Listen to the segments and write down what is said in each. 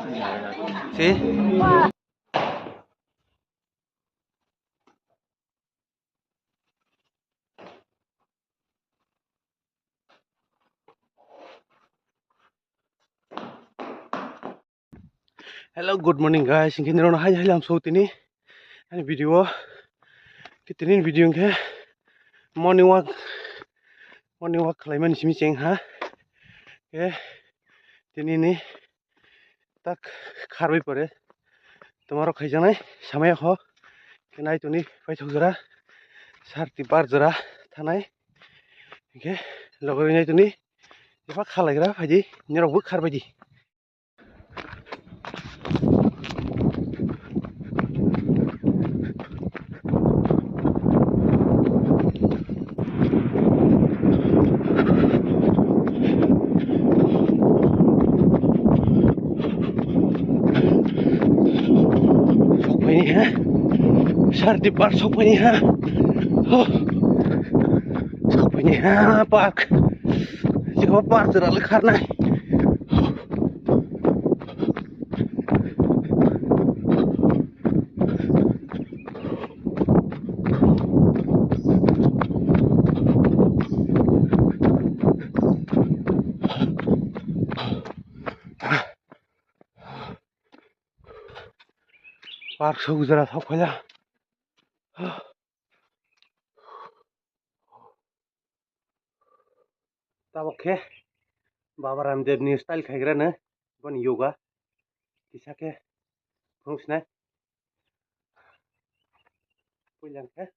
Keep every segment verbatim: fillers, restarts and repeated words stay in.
See? Hello, good morning guys. Hinkhe norokno hai hai lam so tini ani video o. Ke tini video hinkhe morning walk, morning walk khlaimani simi cheng ha. Ke tini ni tak kharwi pore tomorok khaijaknai samaya kho. Ke nai toni paithok jora sarti bar jora thanai. Hinkhe logori nai toni jephak khalaigra phaidi norokbo kharbaidi. Sokphaini ha, sardi bar sokphaini ha. Oh. Sokphaini ha park. Jikaba bar jora le kharnai. Park sok jora sok phaila. Tabok khe Baba Ramdev ni style khaigra no boni yoga kisa khe phunuk sinai puilang khe.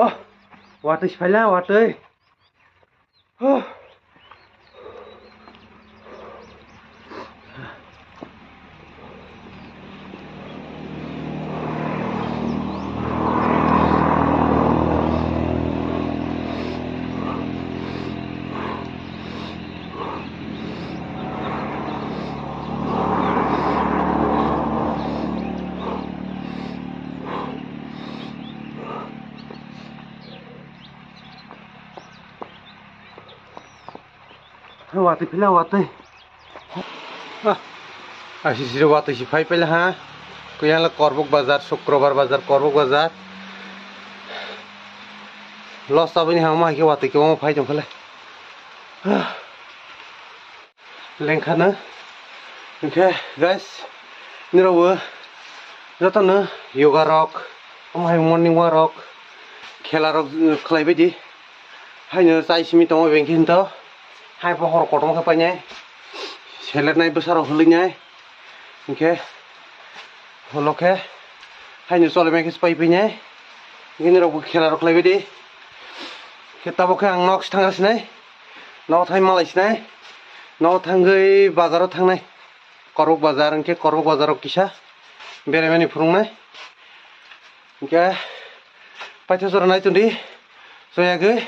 Oh, watwi siphaila, watwi. Oh. Watwi phila watwi. Ah, asi siro watwi si phai pela ha. Kuyang la Korbok bazar, Sukrobar bazar, Korbok bazar. Los aboni hama hai khe watwi kwbangma phai tong khala. Ah. Lengkhano. Hinkhe guys, nirokbo jotono yoga rok, omo hai morning walk rok, khela rok khlai baidi. Haino chai simi tongo bengkhe hinto. Hai bo hor kotorma khe painai. Selenai bwsarok hwlwinai. Hinkhe holo khe haino cholaimai khe pai painai. Hinkhe nirokbo khela rok khlai baidi. Khe tabok khe ang nok si thangna sinai. Nogo thangwi malai sinai. Nogo thangwi bazaro thangnai. Korbok bazar hinkhe Korbok bazaro kisa beraimani phurungnai. Hinkhe paithago jora nai tongdi. Soyagwi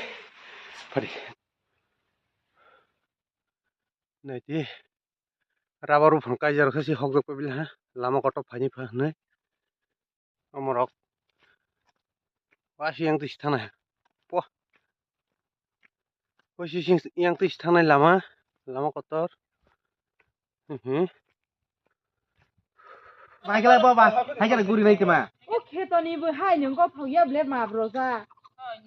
phadi. Naidi. Rubber buphang kaijak khe se hokjak pai bile ha. Lama kotor phaini pha hwnwi. Omorok. Wa si yang twi si thangnai. Po. Wa si sing yang twi si thangnai lama. Lama kotor. Mhm. Hai khe la baba, hai khe la guri nai tma. O khetoni bo hai nung kok phok ya ble ma broja.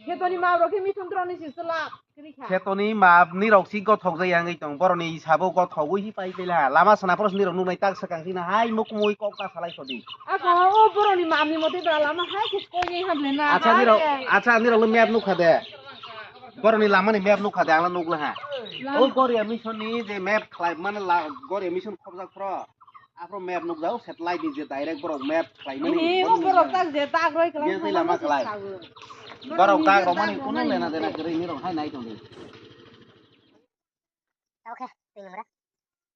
Khetoni map rok khe mithun tro ni si chwla kwrwi kha. Khetoni map ni rok si gothok jai wngwi tong, boroni sabo gothogwi hi pai tela. Lama sana poros ni rok nuknai tak swkang sina hai mukmui kok ta salai sodi. Ako o boroni map ni mote da lama hai khe koi ngai hamle na. Acha ni rok, acha ni rok map nukha de. Boroni lama ni map nukha de, ang nukla ha. Lam- O Goria mission ni je map khlai mane la, Goria mission khobjak pro. Aphro map nukjao, satellite ni je direct borok map khlaimani. Ini, borok tak je tak roi khlai. Yang tei lama khlai. Borok tak romani kunung lena dena kwrwi ni rok hai nai tongdi. Okay, twi numra.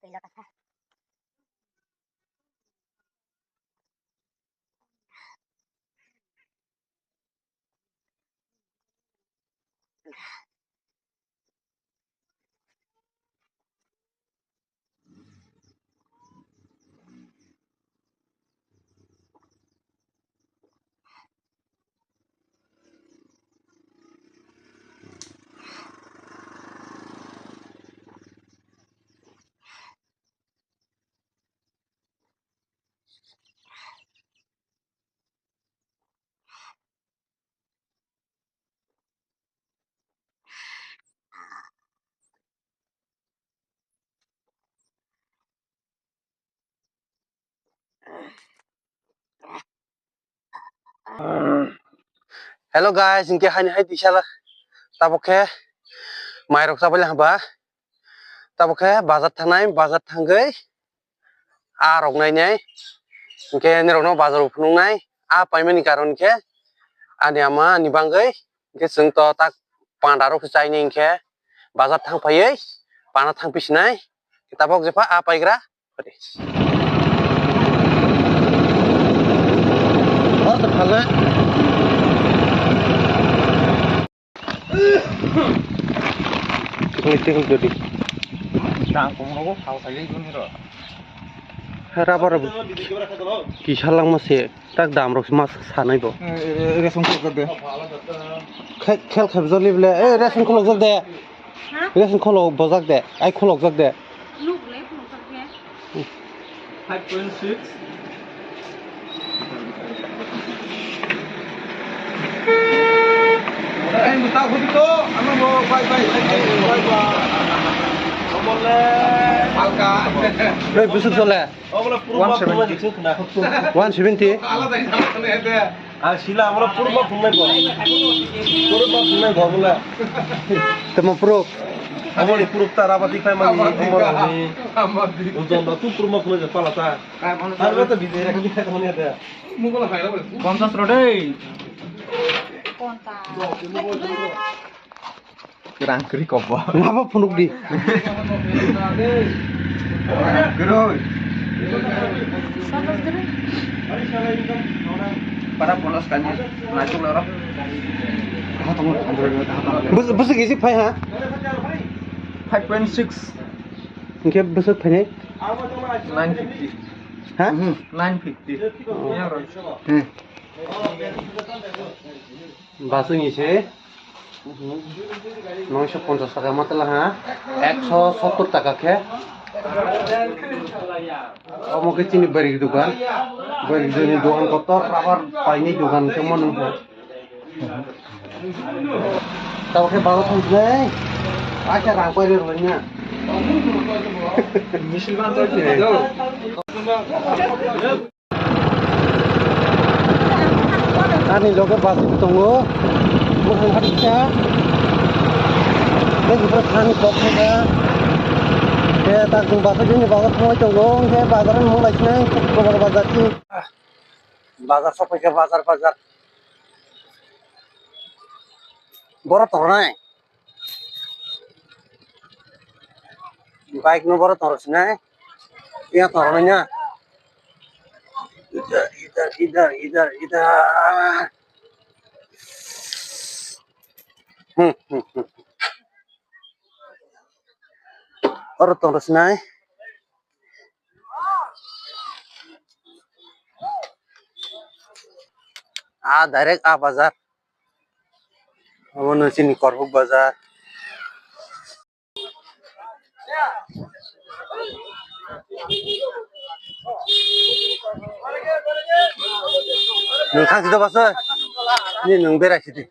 Twi lo kasa. Hello guys, hingke hani hai tisa tabok khe mairok chabai lang ba. Tabok khe bazar thangnai, bazar thangwi a rok nainai. Hingke nirokno bazar o phunuknai. A paimani karon khe ani ama ani bangwi hingke chwng to tak panda rok khe chaini hingke bazar thang phaiwi panda thang pisinai. Tabok jepha a paigra. Oro to phalnai. Tikni tikni dodi. Dang kong rogo hao sai guni ro. Rubber kisa langma se tak dam rok mas sanai bo. Ration khulok jak de. Khel khel khel joli ble. Eh, ration khulok jak de. Ha? Ration khulok bojak de. Ai khulok jak de. Nuk le khulok jak de. Five point six. Ang buta hudi to, ano mo bye bye, bye bye. Omo le halka. Oi, busuk sole. Omo le puro one seventy. One seventy. Ala dai na ne de. Ang sila amro purma phungnai bo. Purma phungnai bo bole. Tamo proof. Abo ni proof ta raba dikhai mani, amro ni. Ujon da tu purma phungnai je pala ta. Abo to bide ra kami khai mani de. Ponchas ro dei. Konta. Kerang kri kobo. Ngapa phunuk di? Keroi. Para ponos kanya. Naik tu lorok. Bus bus gisi phai ha? Five point six. Hingke bus phai nai? Nine fifty. Ha? Nine fifty. Hmm. Bus ni se. Noisho ponchas taka matla ha, ekso sottor taka khe. Omo khe chini bwrwi dugan, bwrwi ni dugan kotor rubber paini dugan khe manu khe. Tabo khe bago thangsinai, acha rang pairi rwlaina. Misil man. Ani loge bus bo tongo, bwkhang kha kisa. Tei bwkhang thani kok kha. Khe tak chwng bus o bini bagwi thangwi tongo, hwnkhe bazar ni mung lai sinai, Kokborok bazar chini. Bazar sokphaikha, bazar, bazar. Borok tongnai. Bike no borok tong rw sinai. Yang tong rw nai na. Idhar, idhar, idhar, idhar, idhar. Hmm, hmm, hmm. Oro tong rw sinai. Ah, direct ah bazar. Omo no chini Korbuk bazar. Nwng thang sidi basa? Ni nwng berai sidi.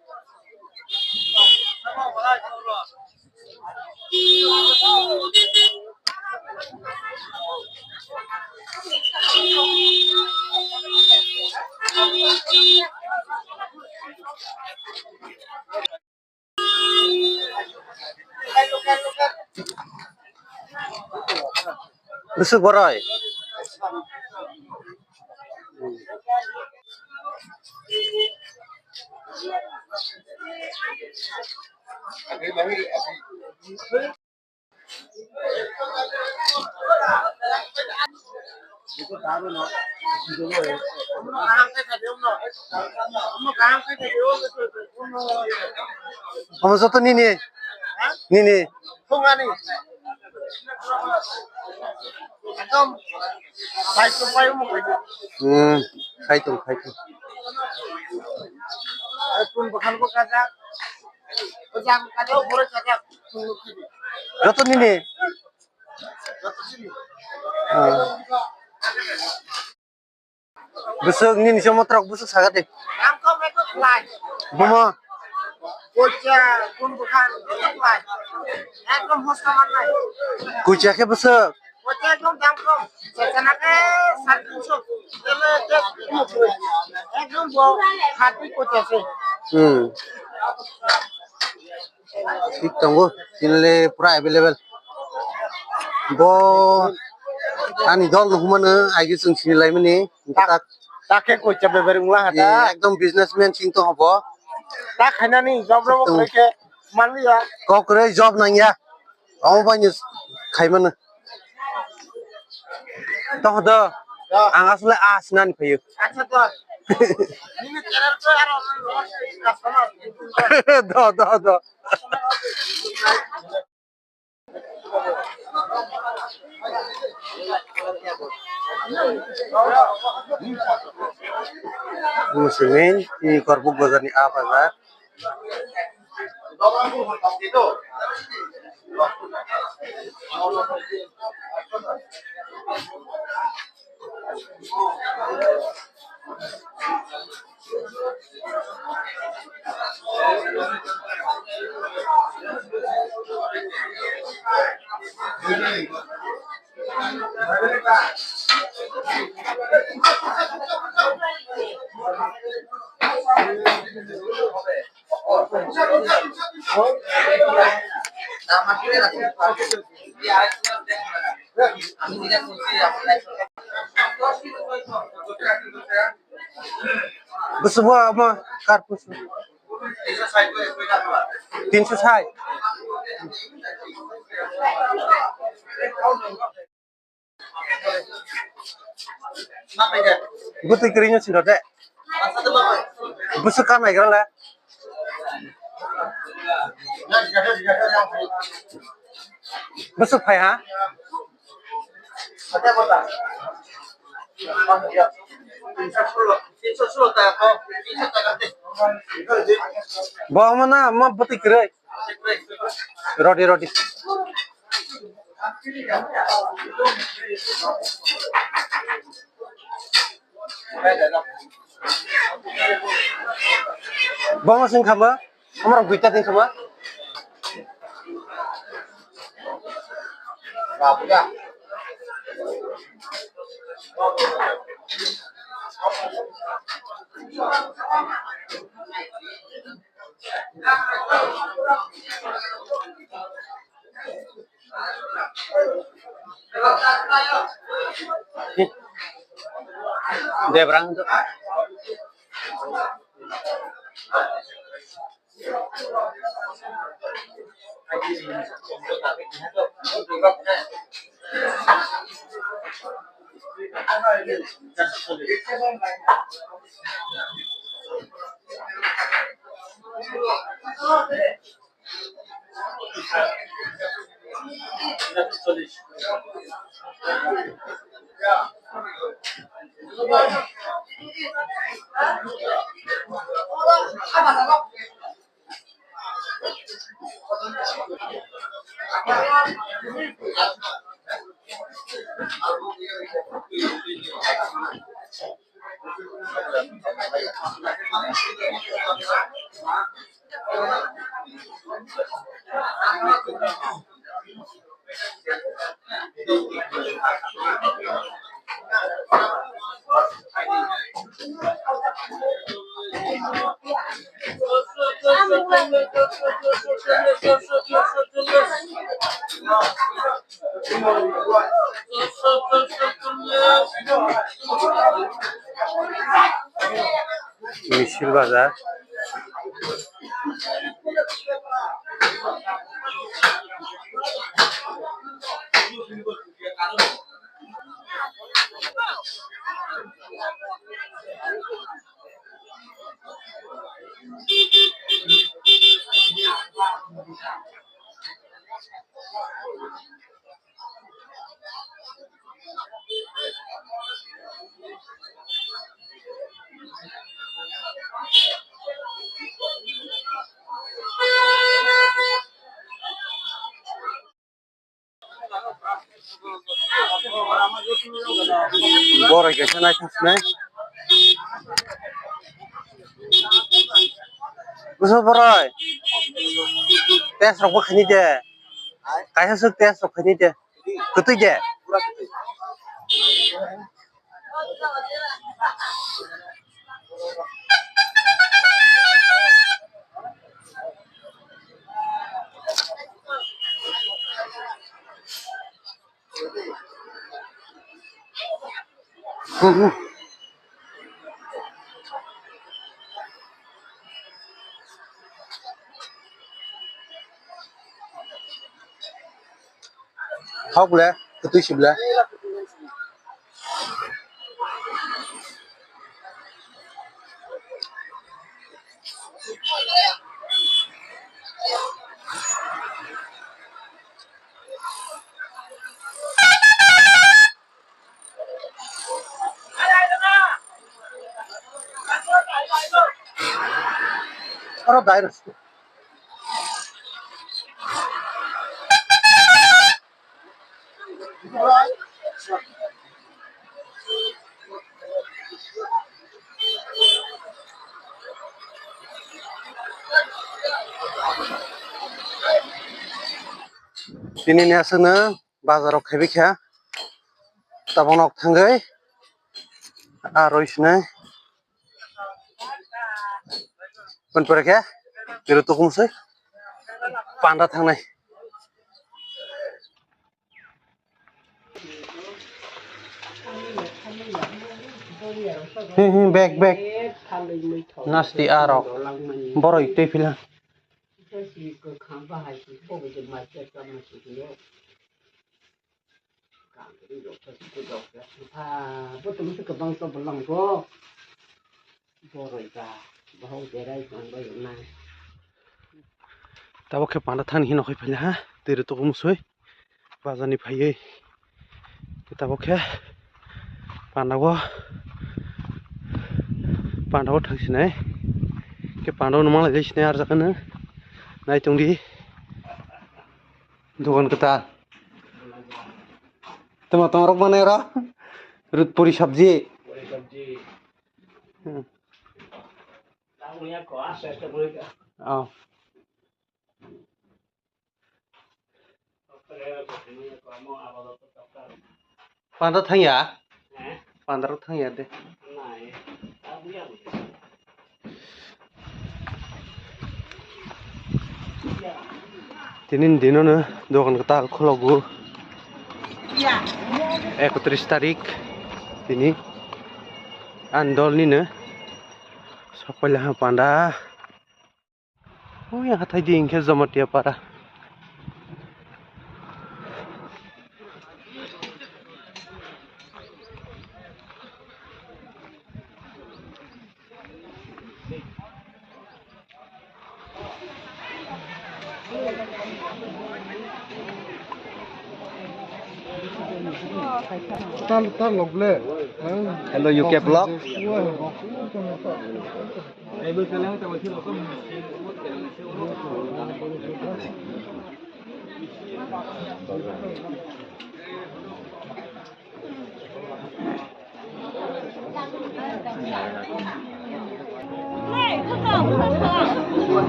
Bwswk borai. Omo joto nini? Nini? Thungani. Ekdom side to pai mo khai. Hmm, khai tong, khai tong. Tun bakhan bo kajak. Ojang kajak, boro kajak. Joto nini? Ah. Bwswk nini se motrok bwswk saga de. Bomo. Kuicha khe bwswk. Hmm. Thik tongo, tinle pura available. Bo ani dol no humano, aigi chwng sini laimani. Tak, tak khe koicha beberi wngla ha ta. Eh, ekdom businessman sing tong bo. Tak khainani job rok khe manliya. Kok kwrwi job nangya. Omo bai ni khaimano. Tong do. Ang asle a sinani phaio. Acha do. Nini channel ko aro customer. Do, do, do. Musumin, ini korbuk bazar ni a bazar. Bwswk bo omo kar bwswk? Tinso sait. Bwtwi kwrwino siro de. Bwswk kam naigra le. Bwswk phai ha? Bo omo na, omo bwtwi kwrwi. Rodi, rodi. Bo omo sing khama. Amrok duita din khama. Debrang tu. Misil bazar. Boroi kaisa naithok sinai. Bwswk boroi? Test rok bo khainai de. Kaisa swk test rok khainai de. Kwtwi de. Hok le, kwtwi sibla. Oro dai rw. Tini ni aswk no bazar rok khaibai kha, tabuk nok thangwi aro sinai. Pon pore khe tiro tukum se panda thangnai. Hmm, hmm, bag, bag. Nasti arok. Boroi tei phila. Ah, bo tong se kwbang to bolong go. Boroi ba, bahai berai tong bai nai. Tabuk khe panda thani hino khai phai ha, twi rw tuku musui, bazar ni phaiwi. Tabuk khe panda o, panda o thang sinai. Khe panda o nung manglai sinai, arjakha no. Nai tong di. Dogan kwtal. Tamo tong rok manai ro. Rut puri sabji. Puri sabji. Hmm. Oh. Panda thangya? Panda rok thangya de. Tini ni dino no dogan kwtal khologo. Ekotris tarik tini ani dol nino sok paila ha panda. Ui, hathai di hinkhe Jamatia para. Tal, tal lok ble. Hello, U K vlog.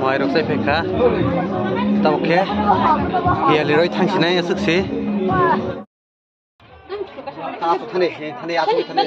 Mairok chai phaikha. Tabuk khe. Hiyali roi thangsinai aswk si. Thani, thani, aswk thani.